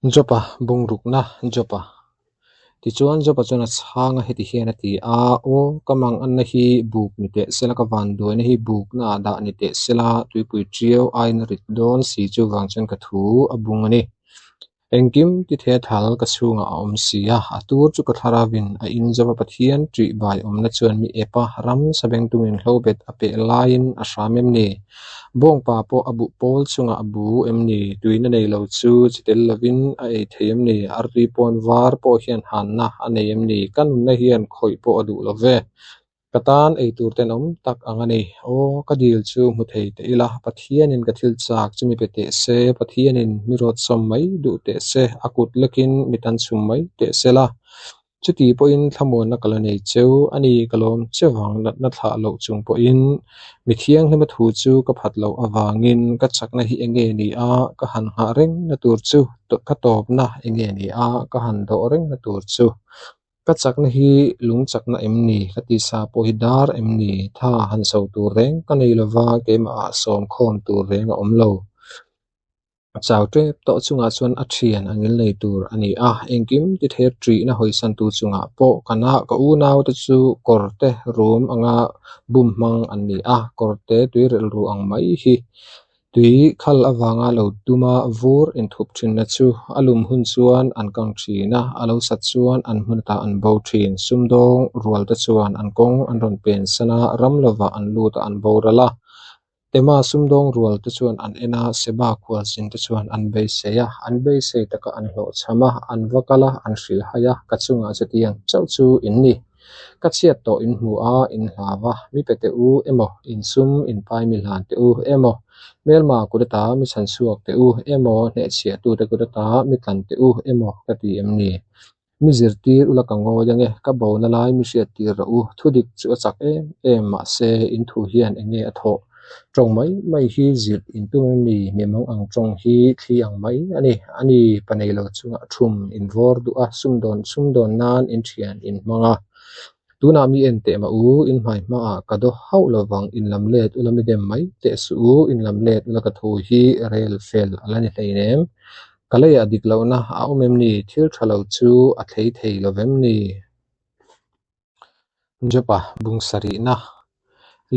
Jopa bungrukna Jopa. Tichuan Jopa chuan a chhang a, heti hian a ti a, Aw, ka mang anna hi buk ni teh sela, ka vanduaina hi bukna ah dah ni teh sela, tuipui ṭiau aiin a rit dawn si, chuvang chuan ka thu a bung a ni. Engkim ti thei a thal ka chhungah a awm si a, a tur chu ka thlarauin a in Jopa Pathian ṭih bai awmna chuan mi ep a, ram sabengtungin hlobet a peh laiin a hram em ni? Bawngpa pawh a buh pawl chungah a bu em ni? Tuina nei lo chu chi tel lovin a ei thei em ni? Artui pawn var pawh hian hanna a nei em ni? Ka nunna hian khawih pawh a duh lo ve. Ka tan ei tur tenawm tak ang a ni. Aw, ka dil chu hmu thei teh ila, Pathianin ka thil chak chu mi pe teh se, Pathianin mi rawtsawm mai duh teh se, a kut lekin mi tan chhum mai teh se la. Chuti pawhin thlamuanna ka la nei cheu a ni, ka lawm che vang natna thlah loh chung pawhin mi thianghlima thu chu ka phat loh avangin ka chakna hi enge ni a, ka han nghah rengna tur chu ka tawpna enge ni a, ka han dawh rengna tur chu ka chakna hi lung chakna em ni, ka tisa pawh hi dar em ni, tha han so tur reng ka nei lova, keimahah sawm khawm tur reng a awm lo. A chau tep tawh chungah chuan a thian a ngil nei tur a ni a, engkim ti thei a ṭihna hawisantu chungah pawh ka na ka unaute chu kawrte rum anga bum hmang an ni a, kawrte tui relh ru ang mai hi tui khal avanga lo duma vur inthup thinna chu a lum hun chuan an kang thin a, a lo sat chuan an hmun ata an bo thin. Sumdawng rualte chuan an kawng an rawn pensan a, ram lovah an lut a an boral a. Tema sumdawng rual te chuan an en a, Seba khualzin te chuan an beisei a, an beisei taka an hlawhchham a, an va kal a, an hrilh hai a, ka chungah chutiang chauh chu in ni. Ka chhiat tawh in hmu a, in hlau a, mi pe teh u emaw, in sum in pai mi hlan teh u emaw, hmelma kut ata mi chhan chhuak teh u emaw, hnehchhiahtute kut ata mi tlan teh u emaw ka ti em ni? Mi zirtir ula ka ngawi ange, ka bona lai mi hriattir rawh u, thudik chu a chak em em, mahse in thu hian eng nge a thawh? Tawng mai mai hi zilh in tum em ni? Mi mang ang tawng hi thli ang mai a ni, a ni pa nei lo chungah thum in vawr duh a, sumdawn sumdawn nan in thian in hmang a. Tunah mi en teh mah u, in hmai hmaah ka daw hauh lovang, in lam let ula mi dem mai teh suh u, in lam let ula ka thu hi rel fel a la ni hleinem. Ka leiah dik lohna a awm em ni? Thil tha lo chu a thlei thei lo vem ni? Jopa bung sarihna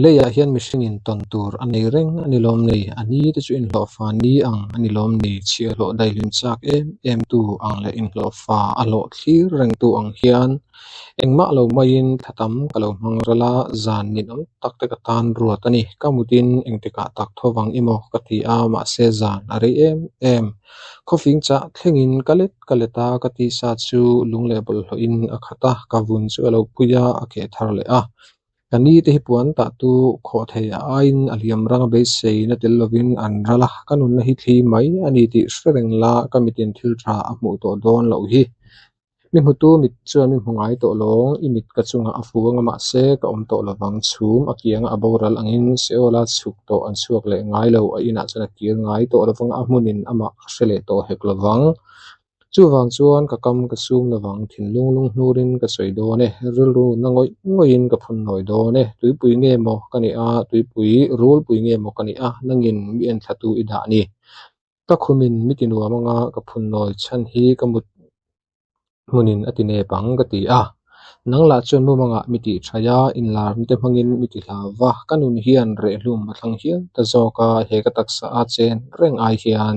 Leiah hian mihringin tawn tur a nei reng a ni lawm ni? A ni te chu inhlawhfa ni ang a ni lawm ni? Chhiahhlawh daihlim chak em em tu ang leh inhlawhfa a hlawh thlir reng tu ang hian Engmah lo maiin thla tam ka lo hmang ral a, zan ninawm tak te ka tan ruat a ni. Ka mutin engtikah tak tho vang i maw ka ti a, mahse zan a rei em em. Khawfing chah thlengin ka let ka let a, ka tisa chu lung leh bawlhhlawhin a khat a, ka vun chu a lo pui a, a keh thar leh a. Ka ni te hi puan tah tu khawh thei a aiin a hliam rang a beiseina tel lovin an ral a, ka nunna hi thli mai a ni tih hre reng la, ka mitin thil tha a hmuh tawh dawn loh hi. Mi hmutu mit chuan mi hmu ngai tawh lawng, i mit ka chungah a fu anga mahse ka awm tawh lovang, chhum a kianga a boral angin Seola chhuk tawh an chhuak leh ngai lo, a inah chuan a kir ngai tawh lovang, a hmunin amah a hre leh tawh hek lovang. Chuvang chuan ka kam ka sum lovang, thinlung lung hnurin ka sawi dawn e, rilru na ngawih ngawihin ka phun nawi dawn e, tuipui nge maw ka nih a, tuipui rulpui nge maw ka nih a, nangin mi enthlatu i dah ni. Ka khumin mi ti nuam anga ka phun nawi chhan hi ka mut hmunin a ti nep ang ka ti a. Nang lah chuan mumangah mi tih thaih a, inlarna te hmangin mi ti hlau va, ka nun hian rehhlum a thlang hial ta zawk a, he ka taksa a chen reng ai hian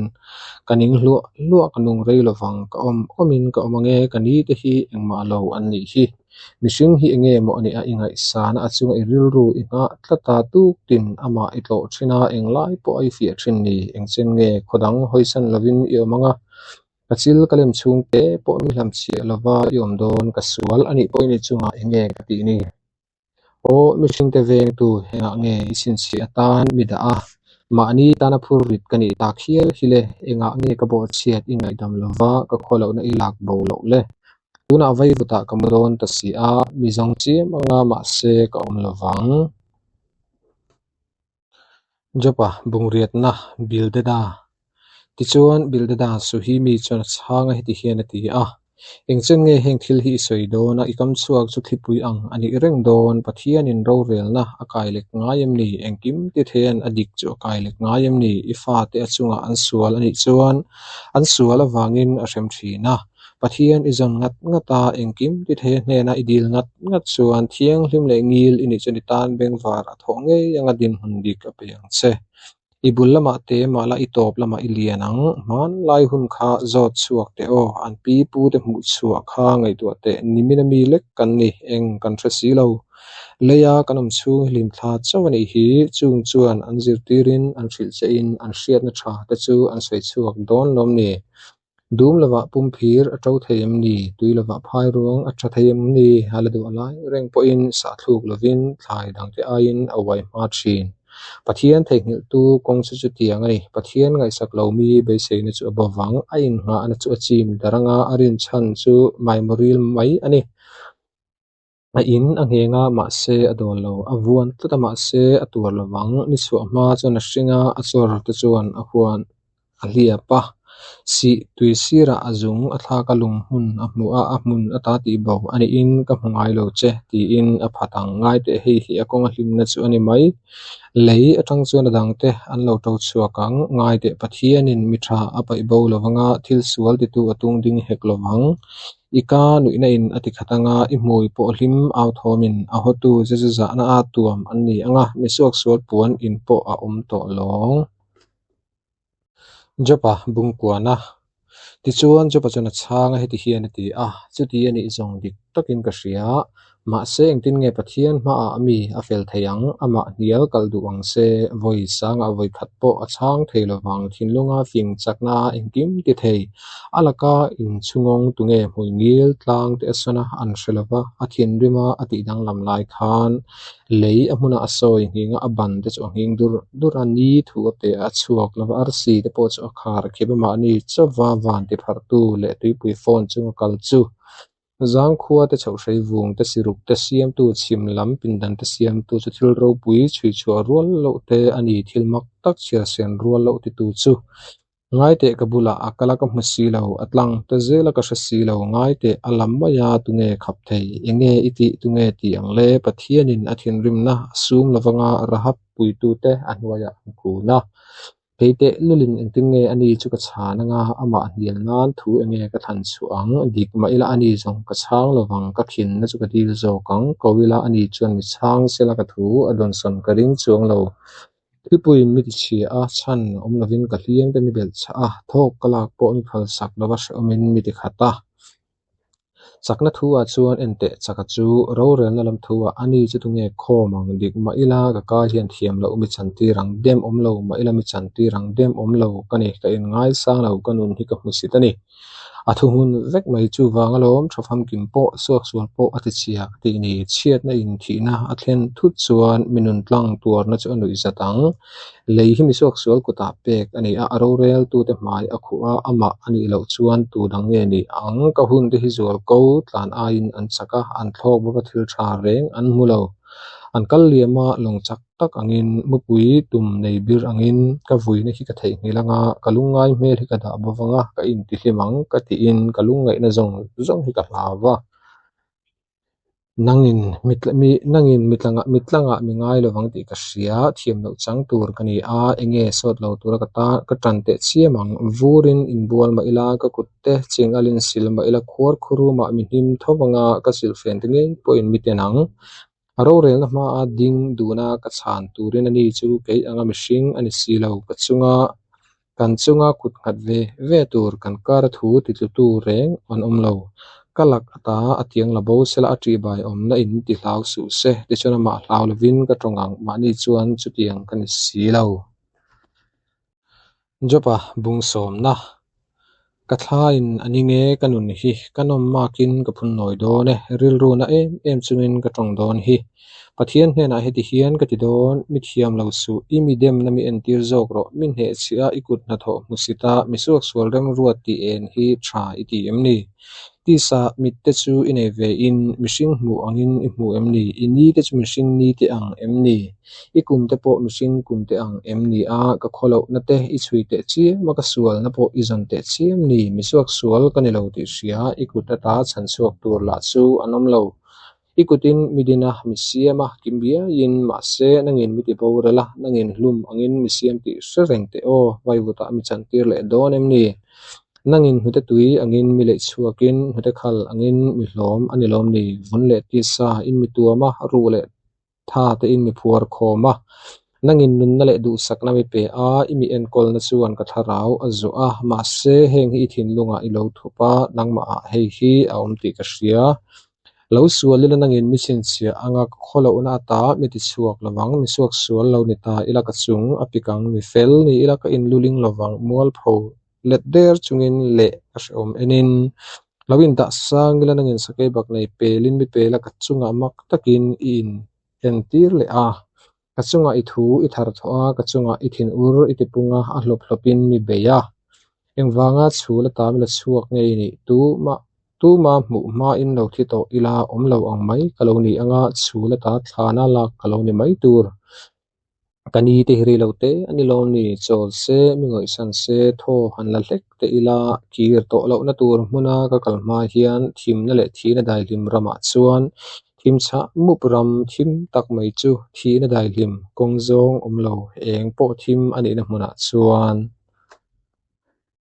ka ning hluah hluah ka nung rei lovang, ka awm awmin ka awm ange, ka ni te hi engmah lo an nih hi. Mihring hi enge maw a nih a, i ngaihsana a chunga i rilru i nghah tlat a, tuktin amah i tlawh thin a, englai pawh a i fiah thin ni, engchen nge khaw dang hawisan lovin i awm ang a, ka chil ka lem chhung te pawh mi hlam chhiah lova i awm dawn, ka sual a nih pawhin i chungah enge ka tih ni? Aw mihringte vengtu engah nge i chhinchhiah atan mi dah a, mahni tana phur rit ka nih tak hial hi le, engah nge ka bawhchhiat i ngaihdam lova ka khawlohna i lak bo loh le? Tunah vaivutah ka mu dawn ta si a, mi zawng chiam anga mahse ka awm lo vang. Jopa bungriatna Bildada Tichuan Bildada Suhimi chuan a chhang a heti hian a ti a. Engchen nge heng thil hi i sawi dawn a, i kam chhuak chu thlipui ang a nih reng dawn? Pathianin rorelna a kai lek ngai em ni? Engkim ti theian a dik chu a kai lek ngai em ni? I fate a chungah an sual a nih chuan an sual avangin a hrem thin a. Pathian i zawn ngat ngat a, engkim ti theia hnena i dil ngat ngat chuan thianghlim leh ngil i nih chuan i tan bengvar a thawh ngei anga dinhmun dik a pe ang che. I bul lamah te mah la i tawp lamah i lian ang. Hmanlai hun kha zawt chhuak teh aw, an pi pu te hmuh chhuah kha ngaihtuah teh, nimin a mi lek kan ni, eng kan hre si lo. Leia kan awm chhung hi hlimthla chauh a nih hi, chung chuan an zirtirin an hrilh che in an hriatna tha te chu an sawi chhuak dawn lawm ni. Dum lovah pumphir a to thei em ni? Tui lovah phai ruang a tha thei em ni? A la duh lai reng pawhin sah thluk lovin thlai dangte aiin a uai hma thin. Pathian theihnghilhtu kawng chu chutiang a ni. Pathian ngaihsak lo mi beiseina chu a bo vang. A innghahna chu a chim dar anga a rinchhan chu maimawril mai a ni. A in a ngheng a, mahse a dawl lo. A vuan tlat a, mahse a tuar lo vang. Ni chhuah hma chuan a hring a, a chawr te chuan a huan a hliap a. Sih tui sirah a zung a thlak a, lung hmun a hmu a, a hmun ata tih bo a niin ka hmu ngai lo che tiin a phat ang. Ngai teh hei hi a kawnga hlimna chu a ni mai. Lei atang chuan a dangte an lo to chhuak ang. Ngai teh Pathianin mi tha a paih bo lo vanga thil sual titu a tung ding hek lo vang. I ka nuihna in a ti khat anga, i hmui pawh hlim au thawmin a hawtu ze zu zahna a tuam an ni anga, misuak sual puan in pawh a awm tawh lawng. Job-a bungkuana. Tichuan Job-a chuan a chhang a, heti hian a ti a, Chuti a nih zawng dik takin ka hria. Mahse engtin nge Pathian hmaah mi a fel thei ang? Amah hnial kalh duh ang se, vawi sangah vawi khat pawh a chhang thei lovang, thinlunga fing chakna engkim ti thei. A laka inchhungawng tunge hmui ngil tlang te a sawn a, an hre lova, a thinrima a tih danglam lai khan lei a hmuna a sawi nghing a, a ban te chu a nghing dur dur a, ni thu a pe a, a chhuak lova, arsi te pawh chu a khar khip a, mahni chauva van ti pharhtu leh tuipui phone chunga kal chu Zangkhua te chhoh hrei vung te siruk te siamtu chhim lam pindan te siamtu chu thil ropui chhui chhuah rual loh te a ni thil mak tak chhiar sen rual loh titu chu ngaiteh ka bulah a kal a ka hmu si lo a tlang ta zel a ka hre si lo ngaiteh a lam mai a tunge khap thei enge i tih tunge tih ang le Pathianin a thinrimna a sum lovanga Rahab puitute a hnuaiah an kun a. Kei teh lulin engtin nge ani chu ka chhan anga, amah hnial nan thu enge ka thlan chhuah ang? Dik mah ila ani zawng ka chhang lovang, ka khinna chu ka dil zawk ang. Ko ila ani chuan mi chhang sela ka thu a dawnsawn ka ring chuang lo. Thilpuiin mi ti chhia a, chhan awm lovin ka hliam te mi belh chah a, thawk ka lak pawh mi phalsak lova hrehawmin mi ti khat a. Chakna thu ah chuan enteh chaka chu rorelna lam thu ah ani chu tunge khawm ang dik mah ila ka ka hian thiam loh mi chan tir ang dem awm lo mah ila mi chan tir ang dem awm lo ka ni ka in ngaisang lo ka nun hi ka hmusit a ni. A thu hmun vek mai chuvang alawm tha famkim pawh suaksual pawh a ti chhia ka tih ni chhiatna in thihna a thlen thut chuan mi nun tlang tuarna chu a nuih zat ang. Lei hi misuaksual kutah pek a ni a, a roreltute hmai a khuh a, amah a nih loh chuan tu dang nge ni ang? Ka hunte hi zual ko tlan aiin an chak a, an thlawk bawk a thil tha reng an hmu lo. An kal liam a, lawng chak tak angin, mupui tum nei bir angin ka vuina hi ka theihnghilh anga, ka lungngai hmel hi ka dah bawk anga, ka intihlim ang ka tiin ka lungngaihna zawng zawng hi ka hlau va. Nangin nangin mitlangah mi ngai lovang tih ka hria, thiam loh chang tur ka ni a, enge sawt lo tura ka ta ka tan teh chiam ang, vurin inbual mah ila, ka kut te ching alin sil mah ila, khuar khurumah mi hnim tho anga ka silhfen te ngei pawhin mi ten ang. A rorelna hmaa ding duna ka chhan turin ani chu kei anga mihring a ni si lo, ka chunga Kan chunga kut nghat ve ve tur kan kar a thu ti tlutu reng an awm lo. Ka lak ata a tiang la bo sela a ṭihbai awmna in ti hlau suh se, tichuan amah hlau lovin ka tawng ang, mahni chuan chutiang ka ni si lo. Job-a bung sawmna, Ka thlain a ning e, ka nun hi ka nawm makin ka phun nawi dawn e, rilru na em em chungin ka tawng dawn hi. Pathian hnenah heti hian ka ti dawn, mi thiam lo suh, i mi demna mi entir zawk rawh, mi hnehchhiah a i kut hnathawh hmusit a, mi suaksual remruat tih en hi tha i ti em ni? Tisa mitte chu i nei ve in, mihring hmuh angin i hmu em ni? I ni te chu mihring ni te ang em ni? I kum te pawh mihring kum te ang em ni a? Ka khawlohna te i chhui teh chiam a, ka sualna pawh i zawn teh chiam ni? Misuak sual ka ni lo tih hria, i kut ata chhan chhuak tur lah chu an awm lo. I kutin mi din a, mi siam a, kim biaiin, mahse nangin mi ti boral a, nangin hlum angin mi siam tih hre reng teh aw, vaivutah mi chantir leh dawn em ni? Nangin hnute tui angin mi leih chhuakin, hnute khal angin mi hlawm a ni lawm ni? Vun leh tisa in mi tuam a, ruh leh tha tein mi phuar khawm a. Nangin nunna leh duhsakna mi pe a, i mi enkawlna chuan ka thlarau a zawh a. Mahse, heng hi i thinlungah i lo thup a, nangmahah hei hi a awm tih ka hria. Lo sual ila nangin mi chhinchhiah anga ka khawlohna ata mi ti chhuak lovang, mi suak sual lo ni ta ila ka chung a pik ang, mi fel ni ila ka inluling lovang, mualpho let der chungin leh ka hrehawm enin. Lo indah sang ila nangin sakei bak nei pelin mi pela ka chungah mak takin i in entir leh a. Ka chungah i thu i thar thawh a, ka chungah i thinur i tipung a, a hlawp hlawpin mi bei a. Engvanga chhul ata mi la chhuak nge i nih? Tumah tuma hmuh hmain lo thi tawh ila awm lo ang mai ka lo ni anga chhul ata thlana lak ka lo ni mai tur. Ka ni te hi rei lo te a ni lawm ni? Chawl se, mi ngawihsan se, thaw han la hlek teh ila, kir tawh lohna tur hmuna ka kal hma hian thimna leh thihna daihlim ramah chuan thim chhah mup ram thim tak mai chu thihna daihlim kawng zawng awm lo eng pawh thim a nihna hmunah chuan.